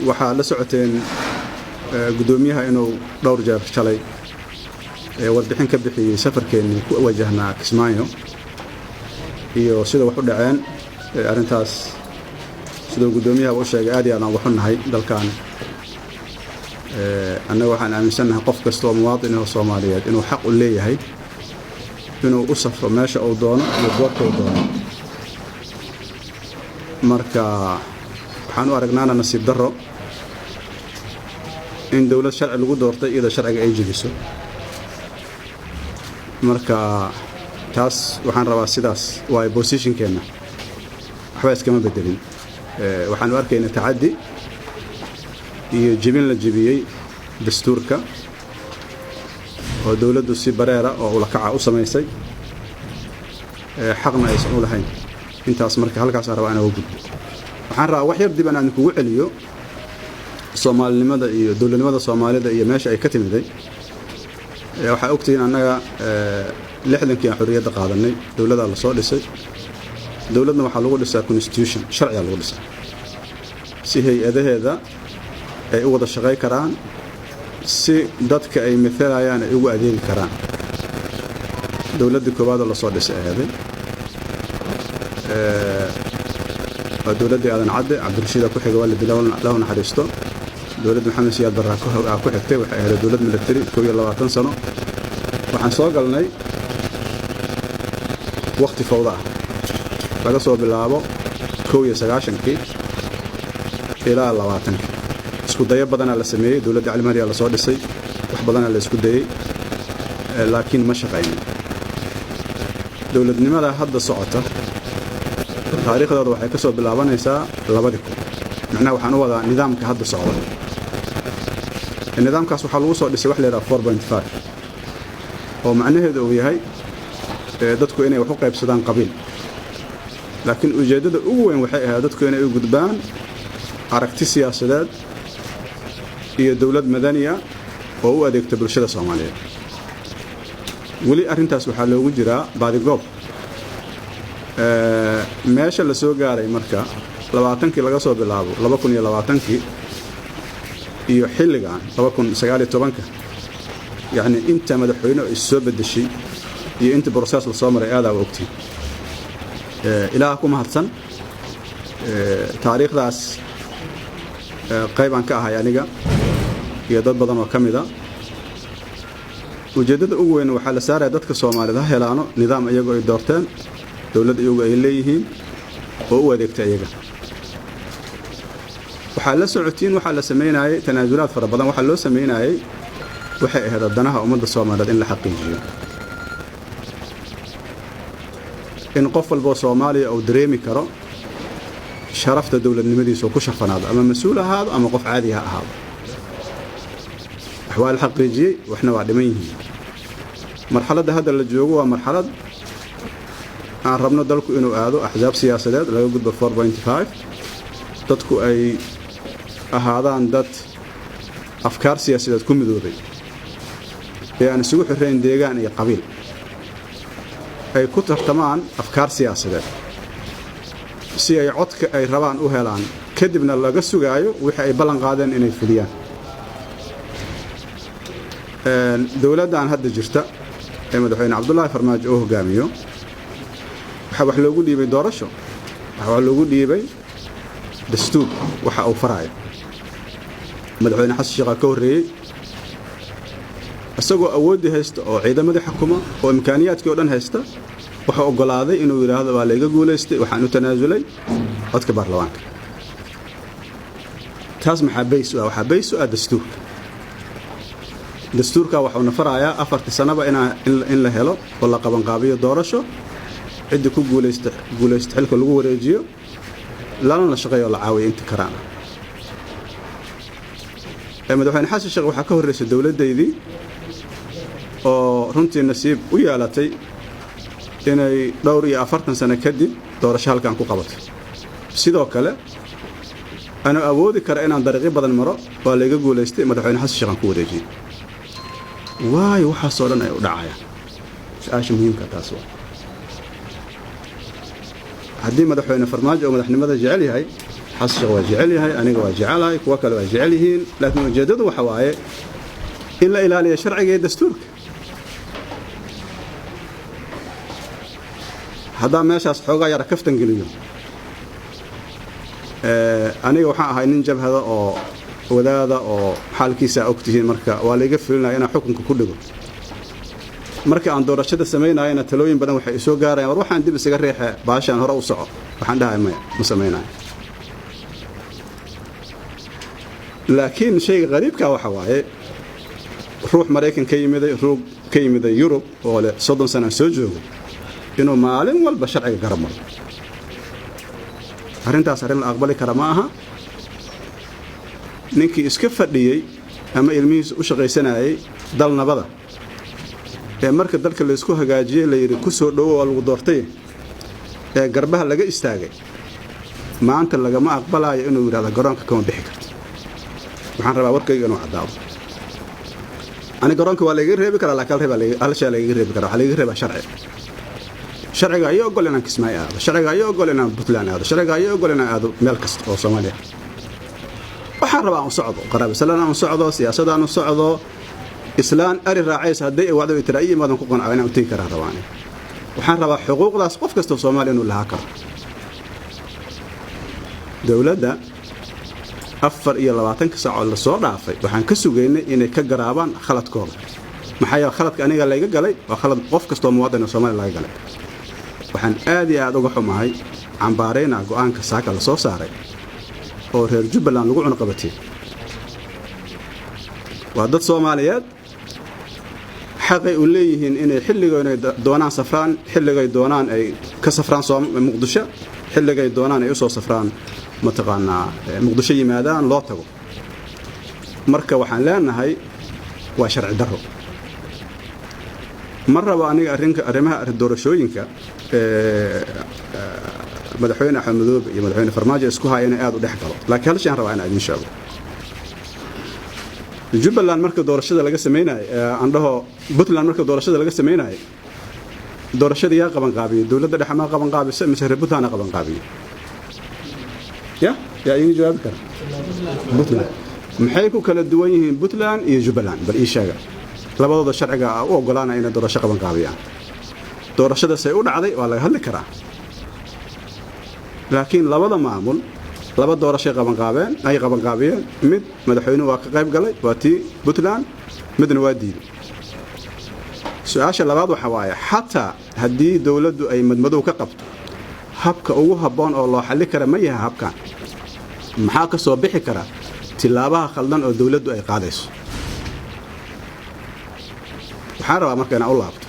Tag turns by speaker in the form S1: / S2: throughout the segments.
S1: Waxaa la socoteen guddoomiyaha inuu dhowr jeer shalay warbixin ka bixiyey safarkeennii ku wajahnaa Kismaayo iyo sida wax u dhaceen. Arrintaas siduu guddoomiyaha u sheegay, aad iyo aad aan waxu nahay dalkan. Annaga waxaan aaminsannahay qof kasta oo muwaadin oo Soomaaliyeed inuu xaq u leeyahay inuu u safro meesha uu doono iyo goobta uu doono. Marka waxaan u aragnaana nasiib darro in dowlad sharci lagu doortay iyadoo sharciga ay jebiso. Marka taas waxaan rabaa, sidaas waayo positionkeenna waxba iskama bedelin. Waxaan u arkaynaa tacaddi iyo jebin la jebiyey dastuurka oo dowladdu si bareera oo ulakaca u samaysay, xaqna aysan u lahayn intaas. Marka halkaasaan rabaa inaan uga gudbo. Waxaan rabaa wax yar dib aan idinkugu celiyo Soomaalinimada iyo dowladnimada Soomaalida iyo meesha ay ka timiday. Waxaa ogtihiin annaga 60-kii aan xorriyadda qaadanay, dowladaa la soo dhisay. Dowladna waxaa lagu dhisaa constitution, sharcigaa lagu dhisaa si hay-adaheeda ay u wada shaqay karaan, si dadka ay maalayaan ay ugu adeegi karaan. Dowladdii koowaadoo lasoo dhisay aheeday waa dowladdii Aadan Cadde. Cabdirashiida ku xiga, waa la dilay, lahu naxariisto. Dowladda Maxamed Siyaad Barraa ku xigtay, waxay ahayd dowlad military, 21 sano. Waxaan soo galnay wakhti fawda ah, laga soo bilaabo 91-kii ilaa 20-kii. Isku dayo badanaa la sameeyey. Dowladda Cali Mahdiyaa lasoo dhisay, wax badanaa la isku dayey, laakiin ma shaqaynin. Dowladnimada hadda socota taariikhdooda waxay ka soo bilaabanaysaa 2000. Macnaha waxaan u wadaa nidaamka hadda socda. Nidaamkaas waxaa lagu soo dhisay wax la yidhaha 4.5, oo macnaheedu uu yahay dadku inay wax u qaybsadaan qabiil, laakiin ujeeddada ugu weyn waxay ahayd dadku inay u gudbaan aragti siyaasadeed iyo dowlad madaniya oo u adeegta bulshada Soomaaliyeed. Weli arrintaas waxaa loogu jiraa baadigoob. Meesha la soo gaaray marka 20-kii laga soo bilaabo, 2020-kii iyo xilligan 2019-ka, yacni inta madaxweyne is soo beddeshay iyo inta process la soo maray aadaa ogtiin. Ilaah ku mahadsan, taariikhdaas qaybaan ka ahay aniga iyo dad badan oo ka mida. Ujeeddada ugu weyn waxaa la saaraya dadka Soomaaliyed ha helaano nidaam iyagu ay doorteen, dowladd iyagu ay leeyihiin oo u adeegta iyaga. Waxaa la socotiin waxaa la samaynayay tanaasulaad fara badan. Waxaa loo samaynayay waxay ahayd danaha ummadda Soomaaliyeed in la xaqiijiyo, in qof walboo Soomaaliya uu dareemi karo sharafta dowladnimadiisa oo ku shafanaado, ama mas-uul ahaado ama qof caadi ha ahaado. Wax waa la xaqiijiyey, waxna waa dhiman yihiin. Marxaladda hadda la joogo waa marxalad aan rabno dalku inuu aado axsaab siyaasadeed, laga gudbo 4.5, dadku ay ahaadaan dad afkaar siyaasadeed ku midoobay ee aan isugu xirrayn deegaan iyo qabiil, ay ku tartamaan afkaar siyaasadeed si ay codka ay rabaan u helaan, kadibna laga sugaayo wixii ay ballan qaadeen inay fuliyaan. Dowladdan hadda jirta ee madaxweyne Cabdullaahi Farmaajo uu hogaamiyo waxaa wax loogu dhiibay doorasho, waxaa wax loogu dhiibay dastuur waxa uu faraayo. Madaxweyne Xasan Sheekhaa ka horreeyey, isagoo awooddii haysta oo ciidamadii xukuma oo imkaaniyaadkii o dhan haysta, wuxuu oggolaaday inuu yidhaahdo: "Waa layga guulaystay, waxaan u tanaasulay codka baarlamaanka." Taas maxaa base u ah? Waxaa base u ah dastuurka. Dastuurka waxuu nafarayaa afartii sanaba in la helo oo la qabanqaabiyo doorasho, ciddii ku guulaysta guulaysta xilka lagu wareejiyo, lana la shaqeeyo oo la caawiyo inta karaan ah. Madaxweyne Xasan Sheekh waxaa ka horreysay dowladdaydii oo runtii nasiib u yeelatay inay dhowr iyo 40 sano kadib doorasho halkan ku qabato. Sidoo kale anuu awoodi kara inaan dariiqyo badan maro, waa layga guulaystay, madaxweyne Xasan Sheekh aan ku wareejiyey. Waayo waxaasoo dhan ay u dhacayaan? Su-aasha muhiimka taas waa. Haddii madaxweyne Farmaajo oo madaxnimada jecel yahay Xasan Sheekh waa jecel yahay, aniga waa jecelahay, kuwa kale waa jecel yihiin, laakiin ujeeddadu waxa waaye in la ilaaliyo sharciga iyo dastuurka. Haddaa meeshaas xoogaa yara kaftan geliyo, aniga waxaan ahay nin jabhada oo wadaada oo xaalkiisa og tihiin, marka waa layga filinaya inaan xukunka ku dhigo. Marka aan doorashada samaynayana talooyin badan waxay isoo gaarayaan, war waxaan dib isaga riixe, baashaan hore u soco. Waxaan dhahay maya, ma samaynayo. Laakiin shayga qariibka waxa waaye, ruux Maraykan ka yimiday, ruux ka yimiday Yurub oo leh 30 sana soo joogo, inuu maalin walba sharciga garab maro, arrintaas arrin la aqbali kara ma aha. Ninkii iska fadhiyey ama ilmihiisa u shaqaysanayay dalnabada ee marka dalka laysku hagaajiyey la yidhi ku soo dhowo waa lagu doortay ee garbaha laga istaagay, maanta lagama aqbalaayo inuu yidhahdo garoonka kama bixi karto. Waxaan rabaa warkayga inuu caddaado. Ani garoonka waa layga reebi karaa, laakiin hal shay lagaga reebi karaa, waxaa lagaga reebaa sharci. Sharciga ayaa ogol inaan Kismaayo aado, sharciga ayaa ogol inaan Puntland aado, sharciga ayaa ogol inaan aado meel kasta oo Soomaaliya. Waxaan rabaa aan u socdo qaraabisalaan, aan u socdo siyaasad, aan u socdo islaan ari raacaysa, hadday ay wacdo tira ii imaadan ku qanco inaan u tegi karaan rabaan. Waxaan rabaa xuquuqdaas qof kasta oo Soomaaliya inuu lahaa karo. Dowladda 24-ka saacood la soo dhaafay waxaan ka sugaynay inay ka garaabaan khaladkooda. Maxaa yeele khaladka aniga layga galay waa khalad qof kastoo muwaadin oo Soomaaliya laga galay. Waxaan aad iyo aad uga xumahay, cambaarayna go'aanka saaka la soo saaray oo reer Jubbaland lagu cunaqabatay. Waa dad Soomaaliyeed, xaqay u leeyihiin inay xilligoonay doonaan safraan, xilligay doonaan ay ka safraan Muqdisho, xilligay doonaan ay u soo safraan, mataqaanaa Muqdisho yimaadaan, loo tago. Marka waxaan leenahay waa sharci darro. Ma rabo aniga arrinka arrimaha doorashooyinka madaxweyne Axmed Madoobe iyo madaxweyne Farmaajo isku haya inay aad u dhex galo, laakiin hal shay aan rabaa inaan idiin sheego. Jubbaland marka doorashada laga sameynaayo, aan dhaho Puntland marka doorashada laga sameynaayo, doorashada yaa qaban qaabiyey? Dowladda dhexe maa qaban qaabisa mise reer Puntland qaban qaabiyey? Ya yaa iiga jawaabi kara? Puntland. Maxay ku kala duwan yihiin Puntland iyo Jubbaland? Bal ii sheega. Labadooda sharciga u ogolaanaya inay doorasho qaban qaabiyaan. Doorashada say u dhacday waa laga hadli karaa, laakiin labada maamul laba doorashay qabanqaabeen, ay qabanqaabiyeen. Mid madaxweynuhu waa ka qayb galay, waa tii Puntland, midna waa diiday. Su-aasha labaad waxa waaye, xataa haddii dowladdu ay madmadow ka qabto, habka ugu habboon oo loo xalli kara ma yahay habkan? Maxaa ka soo bixi kara tilaabaha khaldan oo dowladdu ay qaadayso? Waxaan rabaa marka inaan u laabto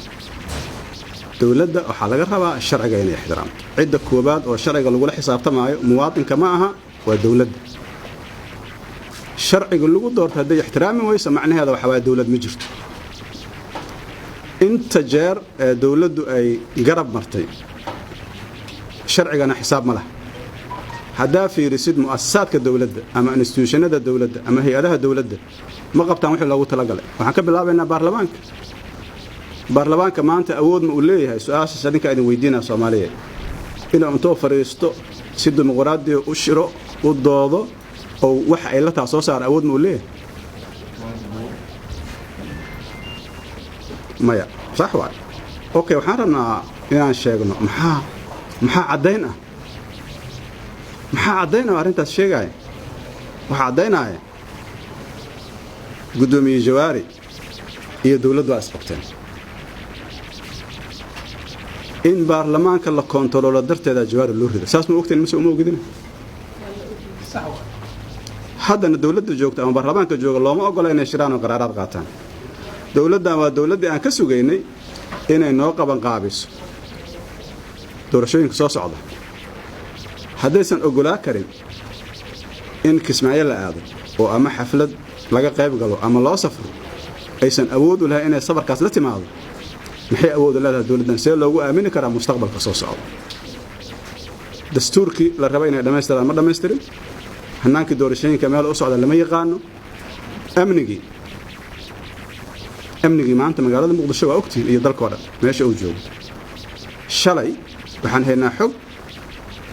S1: dowladda. Waxaa laga rabaa sharciga inay ixtiraamto. Cidda koowaad oo sharciga lagula xisaabtamaayo muwaadinka ma aha, waa dowladda. Sharciga lagu doorto hadday ixtiraami weyso, macnaheeda waxa waaye dowlad ma jirto. Inta jeer ee dowladdu ay garab martay sharcigana xisaab ma laha. Haddaa fiirisid mu'asasaadka dowladda ama instituushanada dowladda ama hay-adaha dowladda, ma qabtaan wixii loogu talagalay. Waxaan ka bilaabaynaa baarlamaanka. Baarlamaanka maanta awood ma uu leeyahay? Su-aashaas adinkaa idin weydiinaya Soomaaliyeed, inuu intuu fadhiisto si dimuqraadiya u shiro, u doodo oo waxa ay la taa soo saara, awood ma uu leeyahay? Maya, sax waay. Okay, waxaan rabnaa inaan sheegno maxaa caddayn ah, maxaa caddayn ah arrintaas sheegaya. Waxaa caddaynaya guddoomiye Jawaari iyo dowladdu waa isqabteen. In baarlamaanka la koontaroolo darteeda Jawaari loo rido, saas ma ogteen mise uma ogidina? Haddana dowladda joogta ama baarlamaanka jooga looma ogola inay shiraan oo qaraaraad qaataan. Dowladdan waa dowladdii aan ka sugaynay inay noo qaban qaabiso doorashooyinka soo socda. Haddaysan ogolaa karin in Kismaayo la aado oo ama xaflad laga qayb galo ama loo safro, aysan awood u lahayn inay safarkaas la timaado, maxay awood u leedahay dowladdan? See loogu aamini karaa mustaqbalka soo socda? Dastuurkii la raba inay dhammaystiraan ma dhammaystirin, hanaankii doorashooyinka meel u socda lama yaqaano, amnigii maanta magaalada Muqdisho waa ogtihiin iyo dalkoo dhan meesha uu joogo. Shalay waxaan haynaa xog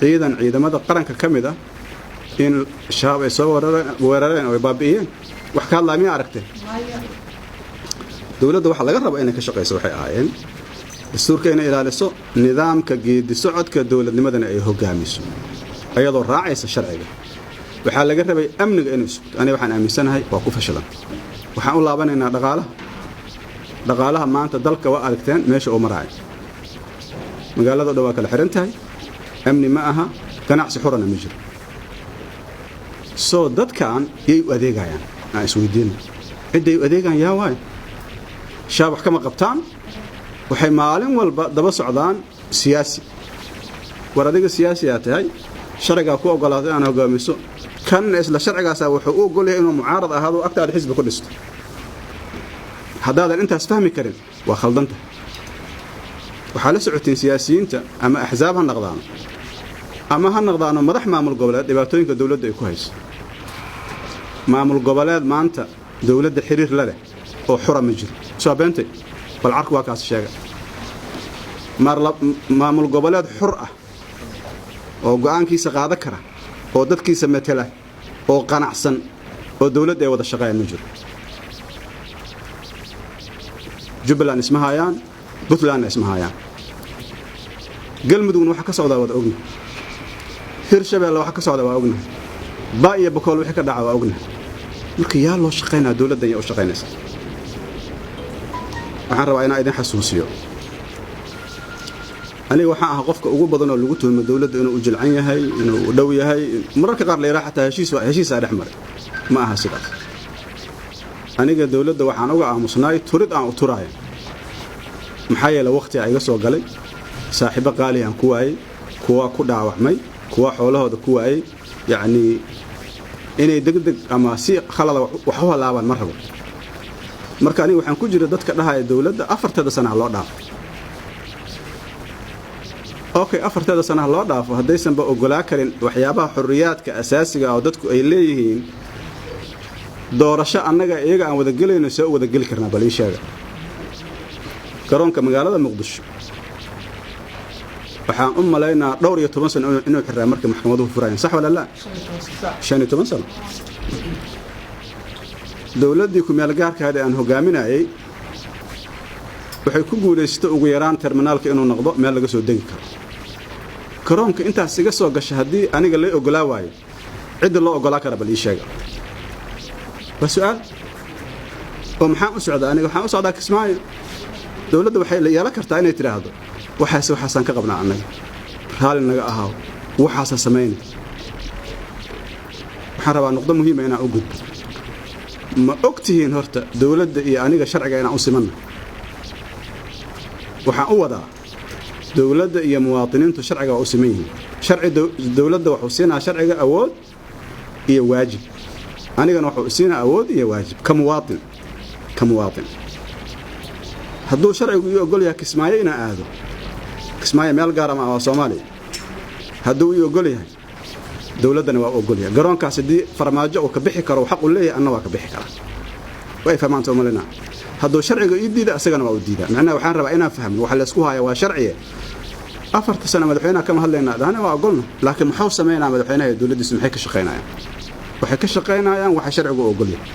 S1: ciidan ciidamada qaranka ka mid ah In Shabaab ay soo weerareen oo ay baabi'iyeen, wax ka hadlaa miyaa aragteen? Dowladda waxaa laga raba inay ka shaqayso waxay ahaayeen dastuurka inay ilaaliso, nidaamka geedi socodka dowladnimadana ay hogaamiso iyadoo raacaysa sharciga. Waxaa laga rabay amniga inay sugto. Aniga waxaan aaminsanahay waa ku fashilan. Waxaan u laabanaynaa dhaqaalaha. Dhaqaalaha maanta dalka waa aragteen meesha uu maraayo. Magaalada o dhan waa kala xihan tahay, amni ma aha, ganacsi xurana ma jiro. Soo dadkan yay u adeegayaan? Aan isweydiino, cidday u adeegayaan yaa waayo? Shaab wax kama qabtaan, waxay maalin walba daba socdaan siyaasi. War adiga siyaasiyaa tahay, sharcigaa ku ogolaatay aan hogaamiso. Kanna isla sharcigaasaa wuxuu u ogol yahay inuu mucaarad ahaado, agtaada xisbi ku dhisto. Haddaadan intaas fahmi karin, waa khaldanta. Waxaa la socotiin siyaasiyiinta, ama axsaab ha naqdaano ama ha naqdaano madax maamul goboleed, dhibaatooyinka dowladda ay ku hayso. Maamul goboleed maanta dowladda xiriir la leh oo xura ma jiro. Soo beentay? Bal carku waa kaas sheega. Maamul goboleed xur ah oo go'aankiisa qaada kara oo dadkiisa matela oo qanacsan oo dowladda ay wada shaqeeyaan ma jiro. Jubbaland isma hayaan, Puntlandna isma hayaan, Galmudugna waxa ka socdaa waad ogna, Hirshabeelle waxa ka socda waa ognahay, Ba iyo Bakool wixii ka dhaca waa ognahay. Marka yaa loo shaqaynaya? Dowladdan yaa u shaqaynaysa? Waxaan rabaa inaan idin xasuusiyo, aniga waxaan ahaa qofka ugu badan oo lagu tuhmo dowladda inuu u jilcan yahay, inuu u dhow yahay, mararka qaar la yidhaha xataa heshiisaa dhex maray. Ma aha sidaas. Aniga dowladda waxaan uga aamusnaay turid aan u turaayo, maxaa yeele wakhtiga iga soo galay, saaxiibo qaali aan ku waayey, kuwa ku dhaawacmay, kuwa xoolahooda ku waayey. Yacnii inay degdeg ama si khalada wax u halaabaan ma rabo. Marka aniga waxaan ku jira dadka dhahaya dowladda afarteeda sanaha loo dhaafo. Okay, afarteeda sanaha loo dhaafo haddaysanba ogolaa karin waxyaabaha xorriyaadka asaasiga ah oo dadku ay leeyihiin, doorasho annaga iyaga aan wada gelayno see u wada geli karnaa? Bal ii sheega. Garoonka magaalada Muqdisho waxaan u malaynaa dhowr iyo toban sano inuu xiraa markay maxkamaduhu furayeen. Sax wala laa? 15 sano. Dowladdii kumeel gaarka ahayd ee aan hogaaminayay waxay ku guulaysatay ugu yaraan terminaalka inuu noqdo meel laga soo degi karo. Garoonka intaas iga soo gasha haddii aniga lay ogolaa waayo, cidda loo ogolaa kara bal ii sheega. Waa su-aal. Oo maxaan u socdaa aniga? Waxaan u socdaa Kismaayo. Dowladda waxay la yeelan kartaa inay tidhaahdo waxaase waxaasaan ka qabnaa annaga, raalli naga ahaaw, waxaasa samayna. Waxaan rabaa nuqdo muhiima inaan u gudbo. Ma og tihiin horta dowladda iyo aniga sharciga inaan u simanna? Waxaan u wadaa, dowladda iyo muwaadiniintu sharciga waa u siman yihiin. Sharci dowladda wuxuu siinaa sharciga awood iyo waajib, anigana wuxuu siinaa awood iyo waajib ka muwaatin. Hadduu sharcigu ii ogol yahay Kismaayo inaan aado, Kismaayo meel gaara ma waa Soomaaliya, hadduu ii ogol yahay, dowladdana waa u ogol yahay. Garoonkaas haddii Farmaajo uu ka bixi karo, xaq u leeyahay, anna waa ka bixi karaa. Way fahmaanta umalina. Hadduu sharciga ii diida, asagana waa u diidaa. Macnaha waxaan rabaa inaan fahmno waxa laysku haya waa sharciye. 4ta sano madaxweynaha kama hadlaynaa, dhahane waa ogolna, laakiin muxuu samaynaa madaxweynaha iyo dowladdiisu? Maxay ka shaqaynayaan? Waxay ka shaqaynayaan waxa sharcigu u ogol yahay.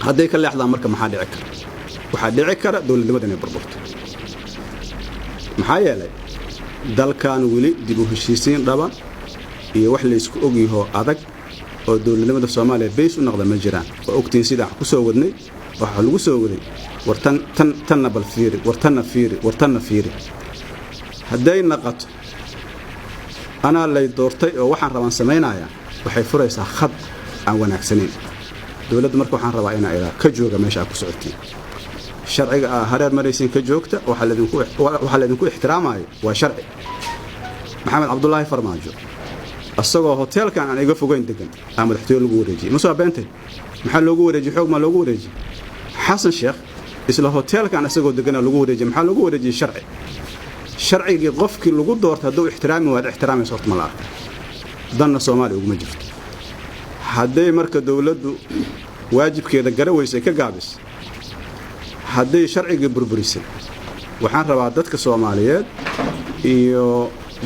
S1: Hadday ka leexdaan marka maxaa dhici kara? Waxaa dhici kara dowladnimada inay burburto. Maxaa yeelay dalkan weli dib u heshiisiin dhaba iyo wax laysku ogyahoo adag oo dowladnimada Soomaaliya bays u noqda ma jiraan. Waa ogtihiin sidaan wax ku soo wadnay. Waxaa lagu soo waday war tan tan tanna bal fiiri, war tanna fiiri, war tanna fiiri. Hadday naqato anaa lay doortay oo waxaan rabaan samaynayaa, waxay furaysaa khad aan wanaagsanayn dowladda. Marka waxaan rabaa inaa idaa ka jooga meesha aad ku socotiin, sharciga aa hareer maraysiin ka joogta. Waxaa laydinku ixtiraamayo waa sharci. Maxamed Cabdulaahi Farmaajo isagoo hoteelkan aan iga fogeyn degan aa madaxtooye lagu wareejiyey. Ma soo beentay? Maxaa loogu wareejiyey? Xoog maa loogu wareejiyey? Xasan Sheekh isla hoteelkan isagoo deganaa lagu wareejiyey. Maxaa loogu wareejiyey? Sharci. Sharcigii qofkii lagu doortay hadduu ixtiraami waad ixtiraamaysa horta ma la arka. Danna Soomaaliya uguma jirto. Hadday marka dowladdu waajibkeeda gara weysay, ka gaabis, hadday sharcigii burburisay, waxaan rabaa dadka Soomaaliyeed iyo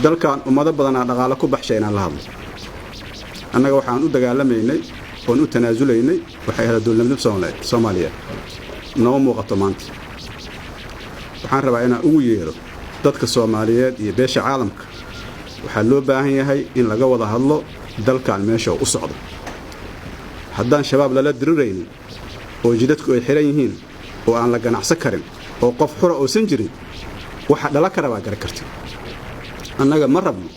S1: dalkan ummado badanaa dhaqaalo ku baxshay inaan la hadlo. Annaga waxaan u dagaalamaynay oon u tanaasulaynay waxay ahayd dowladnimada Soomaaliyeed. Nooma muuqato maanta. Waxaan rabaa inaan ugu yeero dadka Soomaaliyeed iyo beesha caalamka. Waxaa loo baahan yahay in laga wada hadlo dalkan meesha u socdo. Haddaan Shabaab lala diriraynin oo jidadku ay xiran yihiin oo aan la ganacsan karin oo qof xura uusan jirin, waxa dhala kara baa gari karta. Annaga ma rabno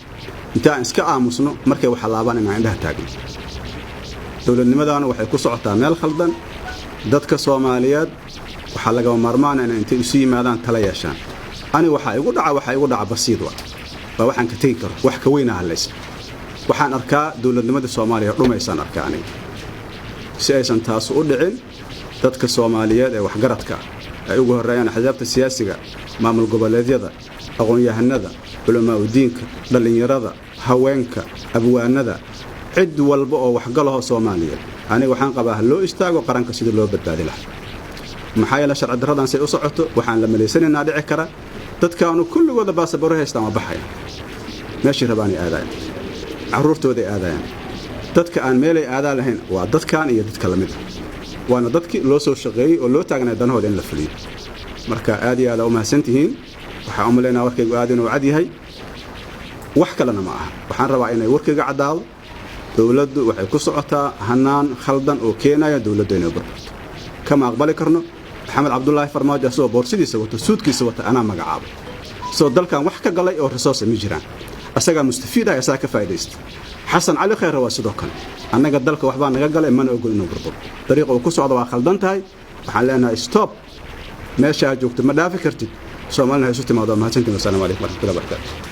S1: intaan iska aamusno markay wax laabaan inaan indhaha taagno. Dowladnimadaana waxay ku socotaa meel khaldan. Dadka Soomaaliyeed waxaa lagama maarmaana inay intay isu yimaadaan tala yeeshaan. Ani waxaa igu dhaca, waxaa igu dhaca basiid waa waxaan ka tegi karo, wax ka weynaa hadlaysa. Waxaan arkaa dowladnimada Soomaaliya dhumaysaan arkaa aniga. Si aysan taasu u dhicin, dadka Soomaaliyeed ee waxgaradka ay ugu horreeyaan axsaabta siyaasiga, maamul goboleedyada, aqoon-yahanada, culamaa'udiinka, dhallinyarada, haweenka, abwaanada, cid walba oo waxgalaho Soomaaliyeed, aniga waxaan qabaa ha loo istaago qaranka sidii loo badbaadi lahaa. Maxaa yeele, sharci darradan say u socoto waxaan la malaysanaynaa dhici kara. Dadkaanu kulligooda baasabaro haystaan, waa baxaya, meeshii rabaanay aadayan, carruurtooday aadayaan. Dadka aan meelay aadaan lahayn waa dadkan iyo dadka lamid ah, waana dadkii loo soo shaqeeyey oo loo taagnay danahooda in la fuliyo. Marka aad iyo aada u mahadsantihiin. Waxaan u malaynaa warkaygu aad inuu cad yahay, wax kalena ma aha. Waxaan rabaa inay warkayga caddaado. Dowladdu waxay ku socotaa hanaan khaldan oo keenaya dowladdu inay burburto. Kama aqbali karno. Maxamed Cabdulaahi Farmaajo asagoo boorsidiisa wato, suudkiisa wata, anaa magacaabo, isagoo dalkan wax ka galay oo resource ma jiraan, asagaa mustafiid ah, asagaa ka faa'idaysta. Xasan Cali Khayre waa sidoo kale. Annaga dalka waxbaa naga galay, mana ogol inuu burburo. Dariiqa uu ku socdo waa khaldan tahay. Waxaan leenahay stop, meesha aad joogto ma dhaafi kartid. Soomaalina ha isu timaado. Mahadsantiin. Wasalaamu calaykum waraxmatullahi wabarakaatu.